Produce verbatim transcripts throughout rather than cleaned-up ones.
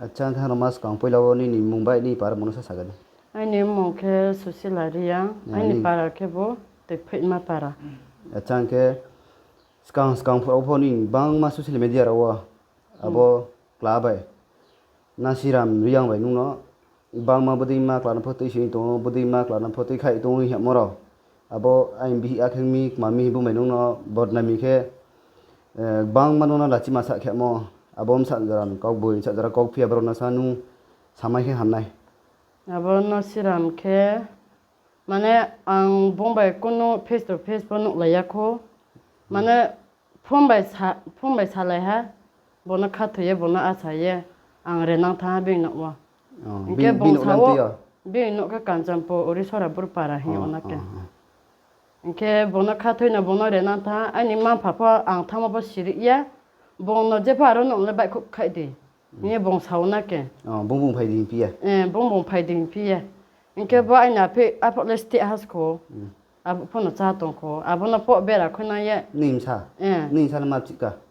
Acha, hing khe ano ma skang poila wo nini mmung bai nini para mmung no sa saga di. Aini mmung khe Susila Reang, aini para khe bo Toiphaihma para. Acha, hing khe skang skang phuh rao pho nini gbangma social media rao wo abo kla bai, Nasiram Reang bai nung no gbangma bodei ma kla no pho tui sing tong ou, bodei ma kla no pho tui khaih tong ou hingmo rao. Abo aini bihih akhe mi kma mi hing bung bai nung no bodnami khe, gbangma nung no lachima sa khemo. Abo bsa jora ni kau boi, bsa jora kau phi ya brouh no sa nung samai khe ham nai. Abo Nasiram khe, mane, ang bung bai kunu face to face pho nuhlai ya khou. Mane, phone bai sa, phone bai salai ha, bung no khathoi ye, bung no asa ye, ang renang thanng ha bini nouh wo. Hing khe bini nouh khe Kanchanpur, Orisora Burpara hing yag na khe. Hing khe bung no khathoi no bung no renang thanng ha, aini mma-mpha pho ang thanngmo pho siri ya, bung no jepho aro nouh le baihkhouh khaih di hing ye bung sa ou na khe. Bung bung phai di hingphi ye. Hing khe bo aini aphi, aphuh le state ha se khou. Abo pho no chá tong khou. Abo no pho bera khuinang ye.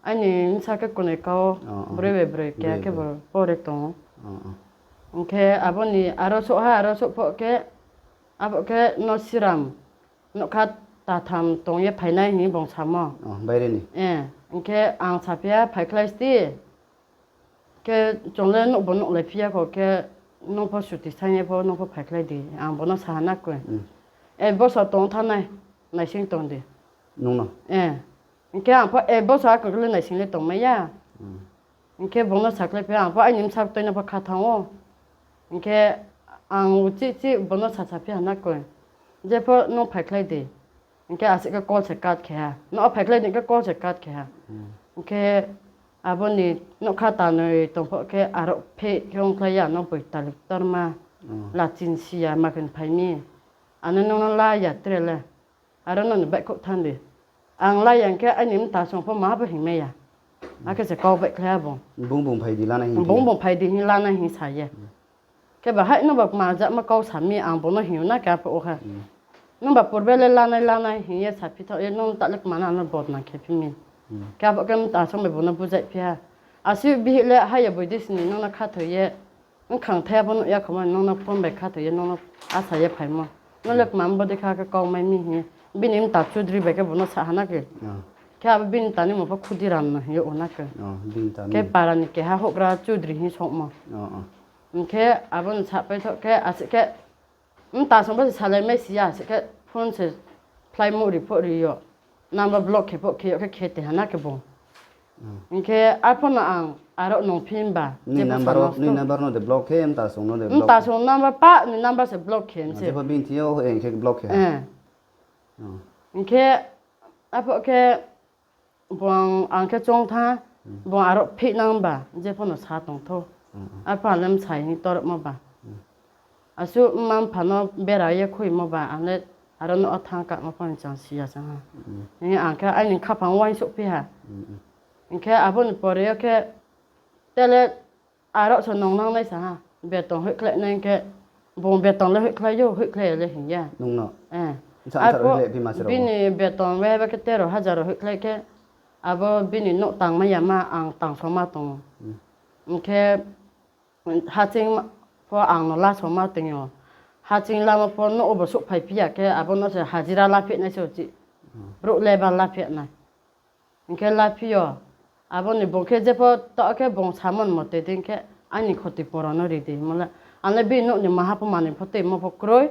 Aini bsa khe kunoi kau, broi bai broi keha khe bo pore tong ou. Hing khe abo ni aro souh ha, aro souh pho khe, abo khe Nasiram nougkha tatham tong ye phainai hing bung samo. Hing khe ang saphi ha, phaikhlai sti. Khe chung le nouh bo nuhlai phi ya khou khe, nung pho suti saing ye pho nung pho phaikhlai di, ang bung no sa ha na khe. Ek bosor tong thanng nai, naising tong di. Hing khe ang pho ek bosor akhe le naising le tongmai ya. Hing khe bung no sakhlai phi ha, ang pho aini bsa ktoi no pho kha thanng ou. Hing khe ang uchih chih bung no sasaphi ha na khe, jepho nung phaikhlai di. Hing khe asuh khe call se cut khe ha. Nouh phaikhlai di hing khe call se cut khe ha. Hing khe abo ni nougkha tanoi tong pho khe aro pheh khe ongkhlai ya, no boi talik torma, lachin si ya ma khe phai mi. Ano nung no la ya tre le. Aro no ni baihkhouh thanng di. Ang la ya hing khe aini mta song pho maha pho hingmai ya. Akhe se kau baihkhlai ha bung. Bung bung phai di hing lanai hing sa ye. Khe ba hai no ba kma jama kau sa mi, ang bung no hing ou na khe aphuh wo khe. Nung ba purbe le lanai lanai hing ye saphi thaoh ye, nung ta le kma no ano bodnam khe phi mi. Khe aphuh khe mta song bai bung no buzaiphi ha. Asuh bihih le hai ya boi di sini nung no khathoi ye. Bkhang thai ya pho nuh ya khoma, nung no phone bai khathoi ye, nung no asa ye phaimo. Nung le kma bodei kha khe kau mai mi hing ye. Bini mta Chaudhary bai khe bung no sa ha na khe. Khe abo bini mta ni mmung pho Khudiram no hing yag ou na khe. Khe para ni keha houhgra Chaudhary hing souhmo. Hing khe abo no sapai thaoh khe, asuh khe mta song bo se salai mai si ya, asuh khe phone se khlai mo ri pho ri yo. Number block khe pho khe yag khe khe te ha na khe bung. Hing khe arphuh no ang aro nung phi himba, mta song number pa ni number se block khe mi se. Hing khe arphuh khe bung ang khe choung thanng, bung aro phihnang ba, jepho no sa tong thou. Arphuh ang le bsai hing tormo ba. Asuh mma-mpha no bera ye khuimo ba, ang le aro no thanng kamo pho ni chang si ya chang ha. Hing ang khe aini khaphang uaingsouhphi ha. Hing khe abo ni pore yo khe, te le aro se nungnang nai sa ha. Beton hoihkhlai nai khe, bung beton le hoihkhlai ou, hoihkhlai ya le hing ya. Arphuh bini beton waiha ba khe tero hajar hoihkhlai khe, abo bini nouh tangmai ya ma, ang tangsoma tong ou. Hing khe haching pho ang no lasoma tong ou. Haching lamo pho nouh wo bo souhphaiphi ya khe, abo no se hajira laphih nai se uchih. Brouh labour laphih nai. Hing khe laphi yo. Abo ni bung khe jepho taoh khe bung samo ni mote dei khe aini khoti poro no ri di hingmo le. Ang le bini nouh ni maha pho manoi pho tuimo pho kroi.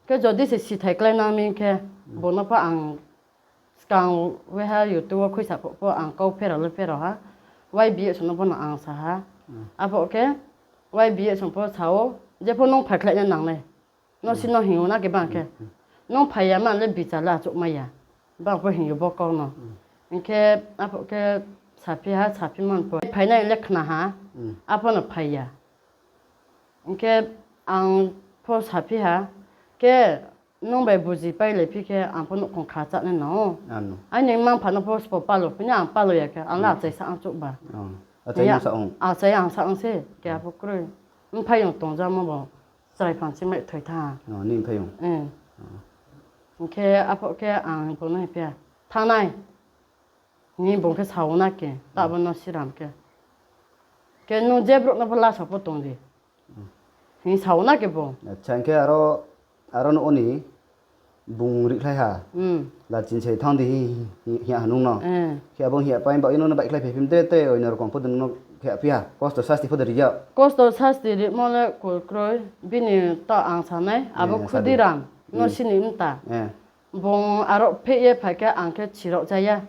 Khe jodi se sithai kláinang mi khe, bung no pho ang skang waiha YouTube wo khuisa phuh pho ang kau pherao le pherao ha. Y B S no pho no ang sa ha. Aphuh khe Y B S no pho sa ou, jepho nung phaikhlai nai nang nai. Nung si no hing ou na khe bang khe. Nung phai ya ma le bichar le achouhmai ya. Bang pho hing ou bo kau no. Hing khe aphuh khe saphi ha, saphi man pho. Phainai le khna ha. Aphuh no phai ya. Hing khe ang pho saphi ha. Khe nung bai buji pailai phi khe ang pho nouhkhong kha chánai nang ou. Aini mma-mpha no pho sbo palo phi nai, ang palo ya khe, ang le achai sa ang chouh ba. Achai ang sa ang se, keha pho kroi. Mphaiyong tongjamo bo, chrai phang chimai thoi tha. Hing khe aphuh khe ang bung no hingphi ha, thanngnai. Hing bung khe sa ou na khe, taoh bo no siram khe. Khe nung je brouh no pho lasa pho tong di. Hing sao na khe bung. Acha, hing khe aro, aro no oni bung rikhlai ha. Lachin se thanng di hing, hing, hing ya ha nung no. Khe abo hing ya pai ba, ino no baihkhlai phai phim tre tre, oino rokom pho de nung no khe ya phi ha. Kosto sasti pho de ri ya. Kosto sasti rimo le kul kroi, bini taoh ang sa nai, abo Khudiram, no sini mta. Bung aro pheh ye phai khe ang khe chirao cha ya.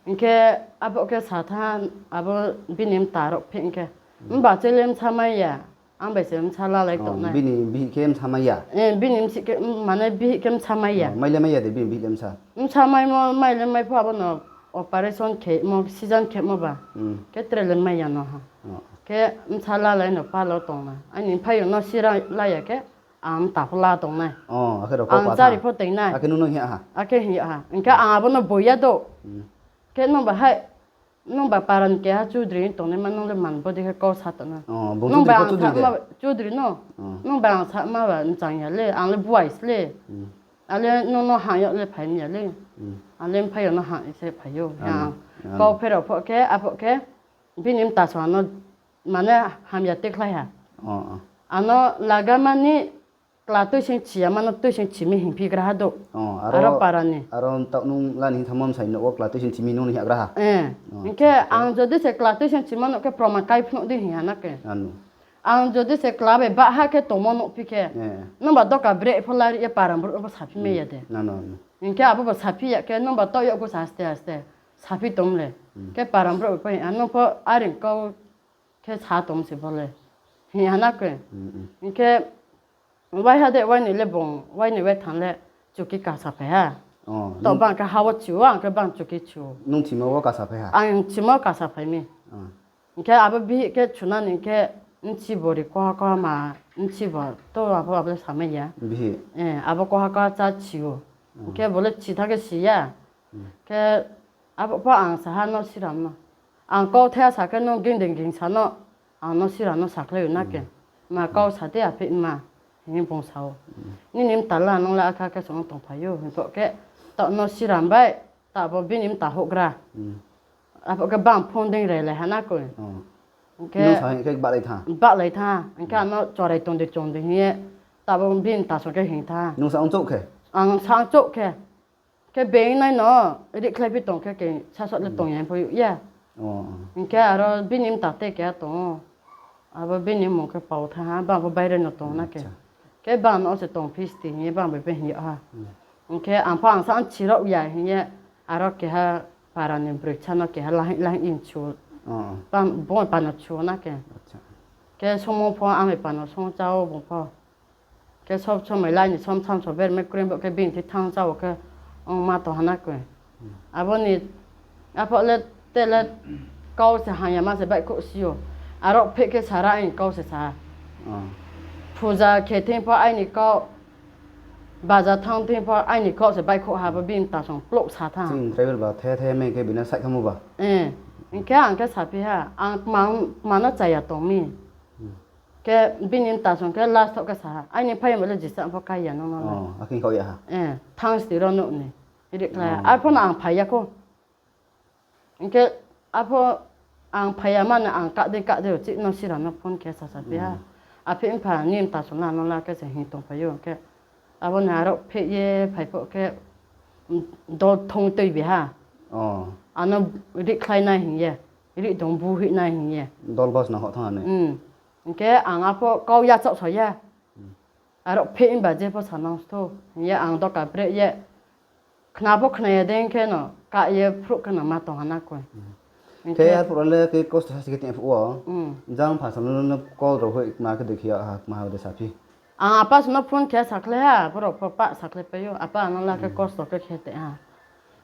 Hing khe abo khe sa tha, abo bini mta aro pheh hing khe. Mba che le bsa mai ya, ang bai se bsa lalai tongnai. Bini bihih khe bsa mai ya? Bini bsih khe, mane bihih khe bsa mai ya. Mai le mai ya de, bini bihih le bsa? Bsa maimo, mai le mai pho abo no operation khemo, cesarean khemo ba. Khe tre le mai ya no ha. Khe bsa lalai no pal wo tongnai. Aini mphaiyong no sira la ya khe, ang mta pho la tongnai. Ang chári pho toingnai. Akhe nung no hing ya ha? Akhe hing ya ha. Hing khe ang abo no boi ya do. Khe nungba hai, nungba para ni keha chudri tongnaima nung le man bodei khe kau sa tong na. Chudri no. Nungba ang sa ma ba mchang ya le, ang le buai se le. Ale nung no hang yag le phai mi ya le. Ale mphaiyong no hang se phai ou. Kau pherao pho khe, apho khe, bini mta song ano mane hamya tekhlai ha. Ano lagama ni kla tuising chi ya mano tuising chi mi hingphi gra ha do. Aro para ni. Aro taoh nung la ni hing thanngmo bsai nouh wo kla tuising chi mi nung ni hing ya gra ha. Hing khe ang jodi se kla tuising chi ma nouh khe proman kai phnuh di hing ha na khe. Ang jodi se kla bai bahha khe tongmo nuhphi khe, nungba doka breh pho lari ye para brouh no pho saphi mai ya de. Hing khe abo bo saphi ya khe nungba taoh yakgu sa aste aste saphi tong le. Khe para brouh pho hing ha, nung pho are kau khe sa tong se bo le, hing ha na khe. Hing khe waiha de, waini le bung, waini wai thanng le chuki kasa phai ha. Taoh bang khe ha wo chi ou, ang khe bang chuki chi ou. Nung chimo wo kasa phai ha? Ang chimo kasa phai mi. Hing khe abo bihih khe chuna ni khe, bchi bo ri koha koha ma, bchi bo to abo, abo le sa mai ya. Abo koha koha chá chi ou. Hing khe bo le chi tha khe si ya. Khe abo pho ang sa ha Nosiram no. Ang kauthai sa khe nung gingding gingsa no, ang Nosiram no sakhlai ou na khe. Ma kau sa di apheih ma, hing bung sa ou. Nini mta la nung le akha khe song tongphai ou, hing pho khe, taoh Nosiram bai, taoh bo bini mta houhgra. Apho khe bang phone dei railai ha na khe. Hing khe bahlai tha. Hing khe ano chorai tong di, chung di hing ye, taoh bo bini mta song khe hing tha. Ang sa ang chouh khe. Khe being nai no, rikhlai phi tong khe, khe sasaoh le tong ya pho ya. Hing khe aro bini mta te keha tong ou. Abo bini mmung khe pau tha ha, bang pho baire no tong na khe. Khe bang no se tongphi sti hing ye bang bai phe hing yag ha. Hing khe ang pho ang sa ang chirao ya hing ye, aro keha para ni broi sa no keha lahing lahing ye chu. Bung bai pa no chu na khe. Khe songmo pho ang bai pa no song chá ou bung pho. Khe sob somoi lai ni som samso bermai kroi bo khe bini thing thanng chá ou khe, ong ma tong ha na khe. Abo ni, apho le te le kau se hang ya ma se baihkhouh si ou. Aro pheh khe sara aini kau se sa ha. Puja khe thing pho aini kau, baja thanng thing pho aini kau se baihkhouh ha, bo bini mta song plouh sa tha. Chini tribal ba the the mai khe bini saih khamo ba. Hing khe ang khe saphi ha, ang kma, kma no chaya tong mi. Khe bini mta song khe last thoh khe sa ha, aini mphaiyong bai le jesa pho kai ya nung no le. Thanng sti ro nouh ni. Rikhlai ha. Arpho no ang phai ya khou. Hing khe apho ang phai ya mani ang kah dei kah dei o chih Nosiram no phone khe sa saphi ha. Aphi mpha, nini mta song la no la khe se hing tongphai ou hing khe. Abo ni aro pheh ye phai pho khe, dol thong tuibi ha. Ano rikhlai nai hing ye, rihdong buhoih nai hing ye. Dol bosna hoh thanng nai. Hing khe ang apho kau yachaoh sa ya. Aro pheh himba je pho sa nang sthou hing ye ang doka breh ye. Khna pho khna ya dei hing khe no, kah ye phruh khe no ma tong ha na khe. Khe arphuh le khe kosto sasti khe tong phuh wo. Jang pha sa no no call rao hoih kma khe de khe yag ha, kma ha de saphi. Ang apa song no phone khe sakhlai ha, borao pho pah sakhlai pai ou, apa ano la khe kosto khe khe tong ha.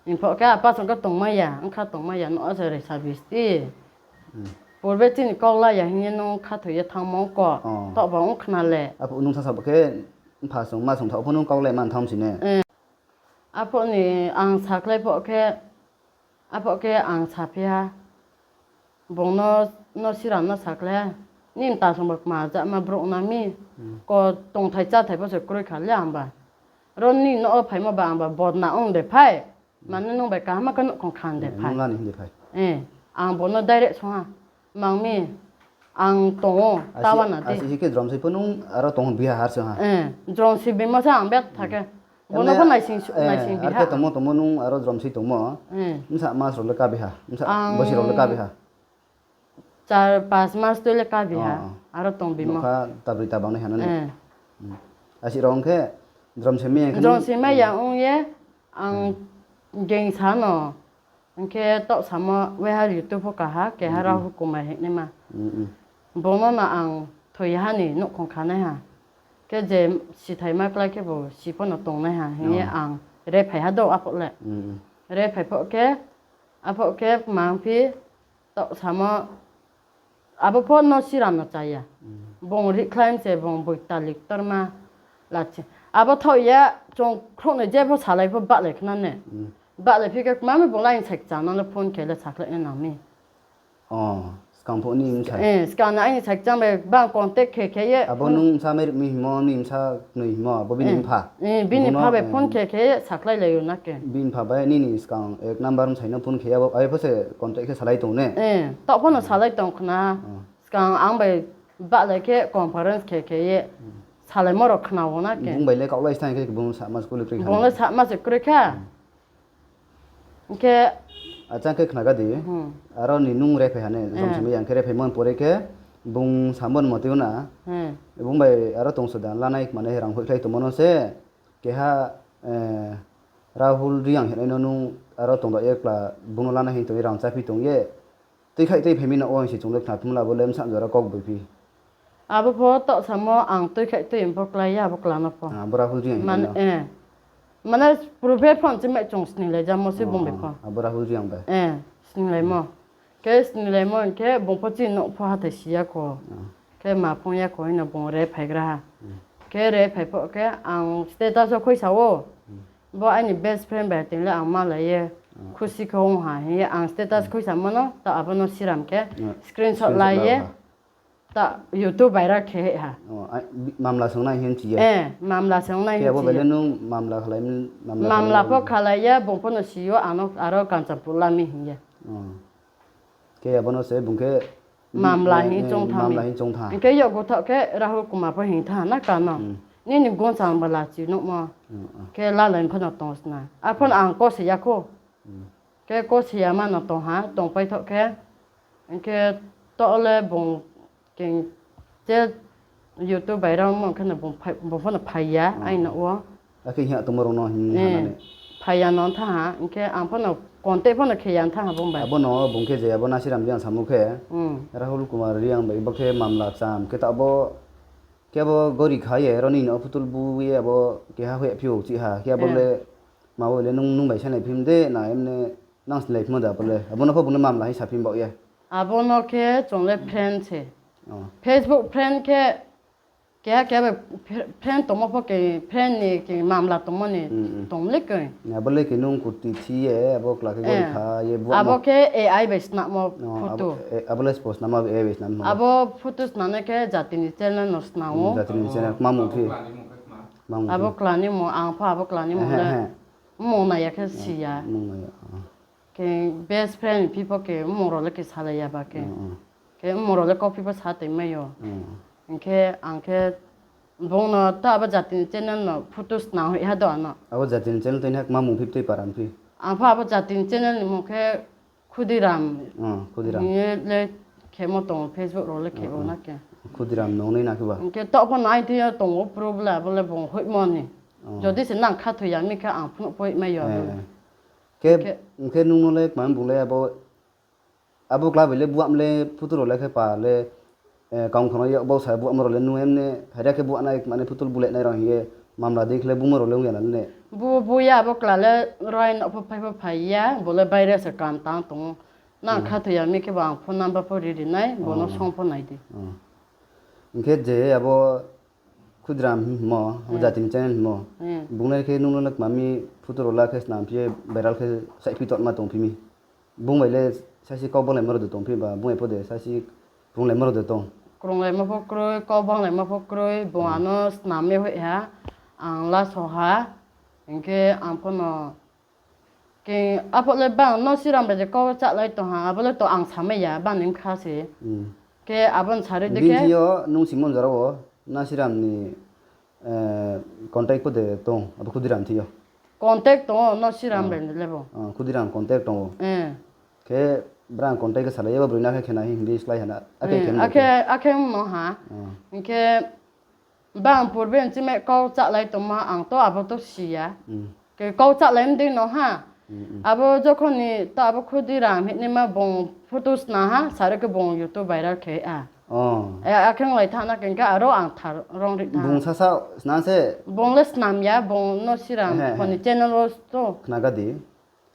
Hing pho khe apa song khe tongmai ya, ongkha tongmai ya, no se rei sabi sti. Purbe chini kau la ya hing ye nung khathoi ye thanngmo ko, taoh ba ong khna le. Aphuh nung sasa bo khe, mpha song ma song thaoh pho nung kau le man thanng si ne. Aphuh ni ang sakhlai pho khe, aphuh khe ang saphi ha. Bung no, Nosiram no sakhlai ha. Nini mta song bo kma jama brouh nang mi. Ko tongthai cháthai pho se kroi kha le ang ba. Ro nini no wo phaimo ba ang ba bodna ong de phai. Mane nung bai kaham khe nouhkhong khan de phai. Ang bung no direct song ha. Mang mi, ang tong ou, tawa na di. Asi khe jromsoi pho nung aro tong biha har se ha. Jromsoi bimo se ang bet tha khe. Bono pho naising, naising biha. Ar khe tongmo tongmo nung aro jromsoi tongmo. Bsa mas rao le ká biha, bsa bosi rao le ká biha. Char pas mas tui le ká biha. Aro tong bimo. Nokha tabroi tabang nai ha na ni. Asi rao ong khe jromsoi mai ya khe. Jromsoi mai ya ong ye, ang geng sa no. Ong khe taoh samo waiha YouTube pho kaha, keha Rahul Kumar hingnaima. Bono no ang thoi ha ni nouhkhong khanai ha. Khe je sithai ma klái khebu si pho no tongnai ha hing ye ang rephai ha do aphuh le. Rephai pho khe, aphuh khe kmang phi taoh samo abo pho no siram no cha ya. Bung rikhlai se bung boitali ktorma lachi. Abo thaoh ya chung khrouhnoi je pho salai pho bahlai khna ne. Bahlai phi khe kmang mi bung le aini sai kchang no le phone khe le sakhlai nai nang mi. Skang no aini sai kchang bai bang contact khe khe ye. Abo nung bsa mai ri mi hingmo, nini bsa knoi hingmo, abo bini mpha. Bini mpha bai phone khe khe ye sakhlailai ou na khe. Bini mpha bai nini skang ek number bsai no phone khe ye abo, ai pho se contact khe salai tong ne. Taoh pho no salai tong khna. Skang ang bai bahlai khe conference khe khe ye salaimo rao khna ou na khe. Bung bai le kaohlai stang khe bung sama se kroi kha. Bung le sama se kroi kha. Hing khe. Achang khe khna ga di. Aro ni nung rephai ha ne, jromsoi mai ya ong khe rephaimo ni pore khe bung samo ni motoi ou na. Bung bai aro tongso da, lanai kmanai rang hoihkhlai tongmo no se, keha, Rahul Reang hinai no nung aro tong da ye kla, bung no lanai hing tong ye rang cháphi tong ye. Tuikhaih tui phai mi no wo hing se chung le khna phimla abo le bsa jora kau boi phi. Abo pho taoh samo ang tuikhaih tui pho klái ya abo kla no pho. Mane, purbe phone chimai chung sninglai jamo se bung bai pho. Abo Rahul Reang bai. Sninglaimo. Khe sninglaimo hing khe bung pho chini nouh pho hathái si ya kho. Khe ma phung ya kho hing no bung rephaigra ha. Khe rephai pho khe ang status wo khuisa ou. Bo aini best friend bai tong le ang malai ye khusi khe ong ha hing ye ang status khuisamo no ta abo no siram khe screenshot lai ye ta YouTube viral khe ha. Mamla songnai hing chi ye. Mamla songnai hing chi ye. Mamla pho khalai ye bung pho no si ou ano aro Kanchanpur la mi hing ye. Khe abo no se bung khe mamla hing choung tha. Hing khe yakgu thaoh khe Rahul Kumar pho hing tha na ka no. Nini gunsa ang ba lachi nuhmo. Khe lalai pho no tong sna. Arphuh no ang kose ya khou. Khe kose ya ma no tong ha, tongpai thaoh khe. Hing khe taoh le bung khe je YouTube viral mo khe no bung pho no phai ya aini nouh wo. Akhe hing tongmo rao no hing ha na ni. Phai ya no thanng ha, hing khe ang pho no contact pho no khe ya thanng ha bung bai. Abo no bung khe je abo Nasiram Reang samo khe, Rahul Kumar Reang bai bo khe mamla kcham khe taoh bo khe abo gori kha ye aro nini no phutul bu ye abo keha hoih phi ou chih ha khe abo le ma bo le nung, nung bai sanai phim de na emne nang snilai phimo de abo le. Abo no pho bung le mamla hing saphi baoh ye. Abo no khe chung le friend se. Facebook friend khe keha keha bai friend tongmo pho khe friend ni khe mamla tongmo ni tong le khe. Abo le khe nung kurti thi ye abo kla khe gori kha ye abo khe AI bai snamo photo. Abo le spo snamo AI bai snamo. Abo photo snanai khe jati ni channel no snang ou. Jati ni channel kma mung phi? Abo kla ni mung, ang pho abo kla ni mung le mmung nai ya khe si ya. Khe best friend phi pho khe mmung rao le khe salai ya ba khe. Khe mmung rao le kauphi pho sa tongmai ou. Hing khe ang khe bung no ta abo jati ni channel no photo snang hoih ha do ano. Abo jati ni channel tui na kma mung phi tui para phi? Ang pho abo jati ni channel ni mung khe Khudiram. Hing ye le khemo tong ou, Facebook rao le khe ou na khe. Khudiram nung nai na khe ba. Hing khe taoh pho no aini thing yo tong ou problem abo le bung hoihmo ni. Jodi se nang khathoi ya mi khe ang phnuh pho hoihmai yo. Khe, hing khe nung no le kma bung le abo, abo kla bai le buam le photo rao le khe pa le, kaung khorang ye bo sa buam rao le nung emne haira khe buam nai mane photo bule nai rao hing ye mamla dei khe le bungmo rao le ong ya na le. Bu, bu ya abo kla le rai no pho phai pho phai ya, bo le baire se kam tang tong ou. Nang khathoi ya mi khe ba ang phone number pho ri ri nai, bo no song pho nai di. Hing khe je abo Khudiram hingmo, abo jati ni channel hingmo. Bung le khe nung no le kma mi photo rao la khe snam phi ye viral khe saihphi tongma tong phi mi. Bung bai le saisi kau banglaimo rao de tong phi ba, bung bai pho de saisi krunglaimo rao de tong. Krunglaimo pho kroi, kau banglaimo pho kroi, bung ano snam ye hoih ha, ang laso ha, hing khe ang pho no Khe aphuh le bang Nosiram bai je kau cháhlai tong ha, abo le to ang samai ya, bang ni bkha se. Khe abo ni sari de khe. Bini thing yo nung simon jora wo Nosiram ni contact pho de tong, abo Khudiram thing yo. Contact tong ou, Nosiram bai ni le bo. Khudiram contact tong ou. Khe brang contact khe salai ye bo broi no khe khena hing di slái ha na, akhe khe mno ha. Hing khe bang purbe nchime kau cháhlai tongma ang to abo to si ya. Khe kau cháhlai mdei no ha. Abo jokhon ni to abo Khudiram hingnaima bung photo sna ha, sari khe bung YouTube viral khe a. Akhe onglai thanng na khe, hing khe aro ang thar rong ri thanng. Bung sasa sna se? Bung le snam ya, bung Nosiram pho ni channel wo to. Khna ga di.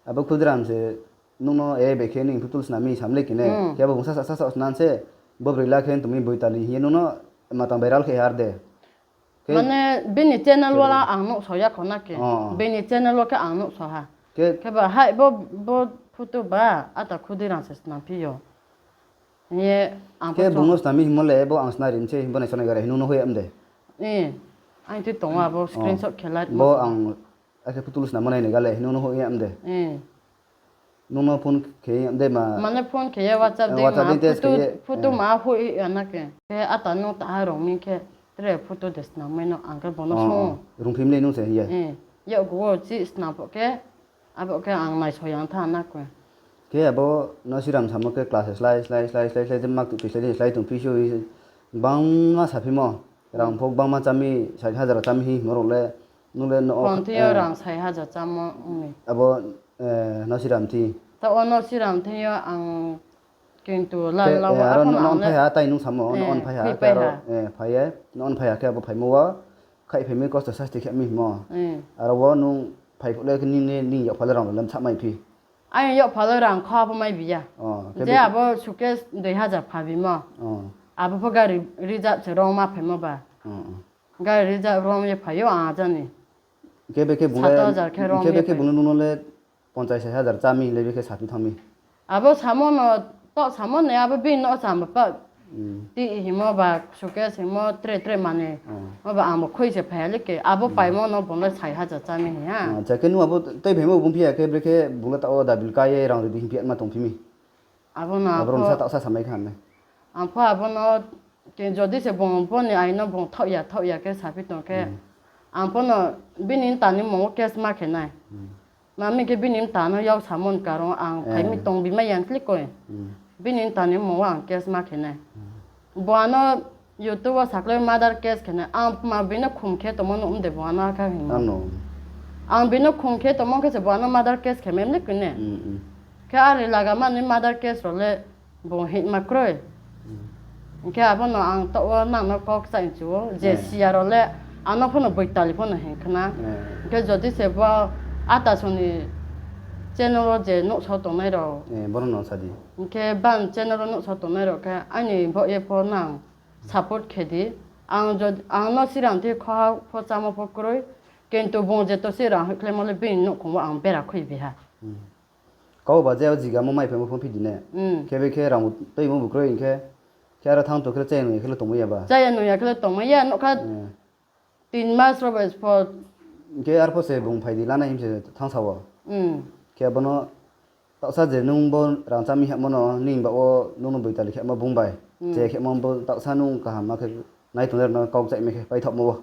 Abo Khudiram se nung no e bai khe nini photo sna mi sam le kine. Khe abo bung sasa sasa sna se, bo broi la khe tong mi Boitali hing ye nung no matang viral khe har de. Mane bini channel wo la ang nuhsao ya kho na khe. Bini channel wo khe ang nuhsao ha. Khe ba hai bo, bo photo ba ata Khudiram se snam phi yo. Hing ye ang khe bung no sna mi hingmo le bo ang sna ri mi se, bo nai sonai gare hing nung no hoih ya mde. Ang tui tong ou abo screenshot khe la ri. Bo ang akhe photo snamo nai ni gale hing nung no hoih ya mde. Nung no phone khe ya mde ma. Mane phone khe ye WhatsApp de ma, photo ma hoih ya na khe. Khe ata nung taha rong mi khe tre photo de snam mai no ang khe bo no sung. Rungphi mi le nung se hing ye. Yakgu wo chih snam pho khe, abo khe ang naisao ya tha na khe. Khe abo Nosiram samo khe class slái slái slái slái slái je mak tuh phi slái slái tong phi se, gbangma saphimo. Rang pho gbangma chá mi, sai hajar chá mi hingmo rao le, nung le no. Pon thing yo rang sai hajar chámo ong ni. Abo Nosiram thing. Taoh wo Nosiram thing yo ang kintu la la wo aro no on phai ha, tai nung samo no on phai ha, phai ye, no on phai ha khe abo phaimo wo, khaih phai mi kosto sasti khe mi hingmo. Aro wo nung phai phuh le khe nini, nini yakpha le rang le msa mai phi. Aini yakpha le rang kha pho mai bi ya. Je abo suitcase dui hajar pha bimo. Abo pho gari reserve se rong ma phaimo ba. Gari reserve rong ye phai ou ang ajani. Khe be khe bung le, khe be khe bung le nung no le ponchais hajar chá mi le be khe saphi thanng mi. Abo samo no, taoh samo ni abo bini no cham ba pa. Tih hingmo ba, suitcase hingmo, tre tre mani. Mo ba ang bo khui se phai ya le khe, abo paimo no bung le sai hajar chá mi hing ha. Acha, khe nung abo tei phaimo bung phi ya khe, brekhe bung le taoh wo dabil ka ye rang ri di hing phi ya ma tongphi mi. Abo no abo rao sa taoh sa samai kha ne. Ang pho abo no, jodi se bung bo ni aino bung thaoh ya, thaoh ya khe saphi tong khe, ang pho no bini mta ni mmung wo case ma khe nai. Ma mi khe bini mta no yak samo ni karon ang phai mi tong bi mai ya klikoi. Bini mta ni mmung wo ang case ma khe nai. Bo ano YouTube wo sakhlai murder case khe nai. Ang ma bini khum khe tongmo nuh mde bo ano akha hingmo. Ang bini khum khe tongmo khe se bo ano murder case khe mai mlikoi ne. Khe are laga mani murder case rao le bung hingma kroi. Hing khe abo no ang taoh wo nang no kau kchaih mchu ou, je si ya rao le ano pho no Boitali pho no hing khna. Hing khe jodi se bo ata song ni channel wo je nuhsao tongnai rao, hing khe bang channel wo nuhsao tongnai rao khe aini baoh ye pho nang support khe di. Ang Nosiram thing khoha pho chámo pho kroi, kintu bung je to se rang hoihkhlaimo le bini nouhkhong wo ang bera khui bi ha. Kau ba je o jigamo mai phaimo phone phi di ne. Khe be khe rang tuimo bu kroi hing khe, khe aro thanng tong khe le chaya nung ya khe le tongmai ya ba. Chaya nung ya khe le tongmai ya, nouhkha tin mas rao bai pho. Hing khe arpho se bung phai di lanai hing se thanngsa wo. Khe abo no taohsa je nung bo rang chá mi hamo no, nini baoh wo nung no Boitali khemo bung bai. Je khemo bo taohsa nung kaham ma khe nai tongnai rao no kau kchaih mai khe paithaohmo wo.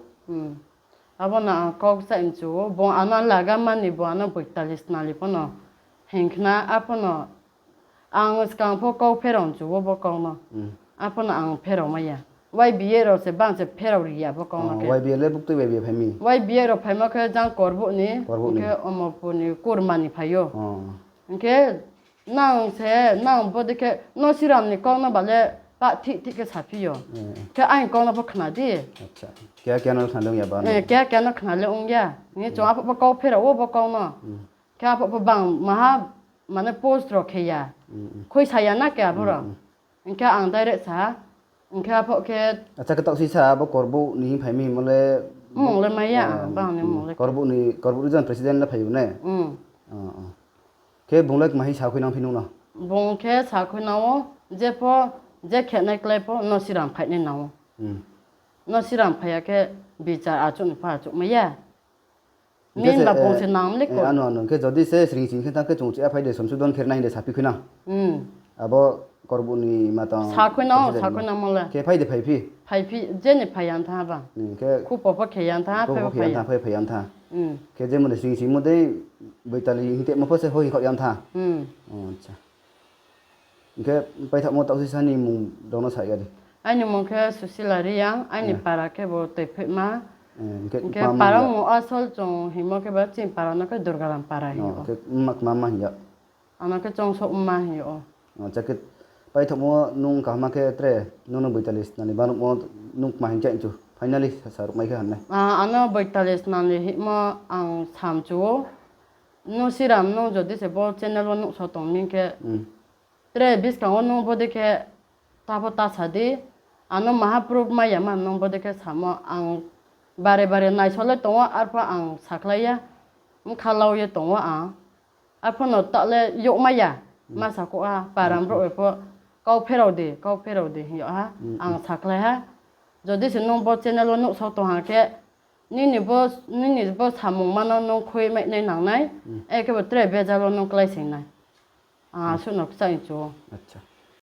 Abo no ang kau kchaih mchu ou, bung ano laga mani bung ano Boitali snali pho no hing khna, apho no ang skang pho kau pherao mchu ou bo kau no. Apho no ang pherao mai ya. Y B A rao se bang se pherao ri ya bo kau no khe. Y B A le buktui Y B A phai mi. Y B A rao phaimo khe jang Korbouh ni, hing khe Omorpur ni Kurma ni phai ou. Hing khe nang se, nang bo dei khe Nosiram ni kau no ba le pah thih thih khe saphi yo. Khe aini kau no pho khna di. Keha keha no khna le ong ya ba no. Keha keha no khna le ong ya. Hing khe chung aphuh pho kau pherao ou bo kau no. Khe aphuh pho bang maha, mane post rao khe ya. Khuisa ya na khe abo rao. Hing khe ang direct sa ha. Hing khe aphuh khe. Acha, khe taoh si sa, abo Korbouh ni hing phai mi hingmo le. Mmung le mai ya, bang ni mmung le. Korbouh ni, Korbouh region president le phai ou ne? Khe bung le kma hing sakhuinang phi nung no? Bung khe sakhuinang ou, je pho, je khenai klái pho Nosiram phai nai nang ou. Nosiram phai ya khe bichar achouh ni pho achouh mai ya. Hing khe Main se, ba bung eh, se nang le eh, ko. Ano, ano, hing khe jodi se sring sing khe tang khe chung chih ya phai de, somsudon khe nai de saphi khui nang. Hmm. Abo korbu ni ma tang Sakhui nang, sakhui nang mo le. Khe phai de phaiphi. Phaiphi, je ni phai yang tha ba. Hmm, khe Khupo pho khe yang tha, Khupo phai pho pho khe phai yang ya. Tha, phai phai yang tha. Hmm. Khe je mo de sring sing mo de boitali hing te mo pho se hoi khaoh yang tha. Hmm. Oh, acha. Hing khe paithaohmo taoh sisa ni mung rao no sa ya di. Aini mung khe Susila Reang, aini Eh. para khe bo Toiphoima. Eh, hing khe Hing khe kma ma para hing ya? mung asol chung hingmo khe ba chini para no khe Durgaram para hing Oh, yo. khe ma, kma ma hing ya? Ano khe Chongsouhma hing yo. Acha, khe paithaohmo nung kaham khe tre, nung no boitali snani banuhmo nung kma hing chai chu. Finally, sa, sa ruhmai khe ham nai. Ah, ano boitali snani hingmo ang samchu ou. Nung Siram, nung jodi se bo channel wo nuhsao tong mi khe, Hmm. tre buskang wo nung bodei khe ta pho ta sa di, ano maha proof mai ya ma nung bodei khe samo ang bare bare naisao le tong ou, arphuh ang sakhlai ya, bkha lau ye tong ou ang. Arphuh no ta le youhmai ya, Hmm. ma sakhouh ha, param Acha. brouh bai pho, kau pherao di, kau pherao di hing yag ha, Hmm, ang hmm. sakhlai ha. Jodi se nung bo channel wo nuhsao tong ha khe, nini bo, nini bo samungma no nung khui mai nai nang nai, Hmm. akhe bo tre bejal wo nung klái sing nai. Ah, Hmm. suh no kchang chu ou. Acha.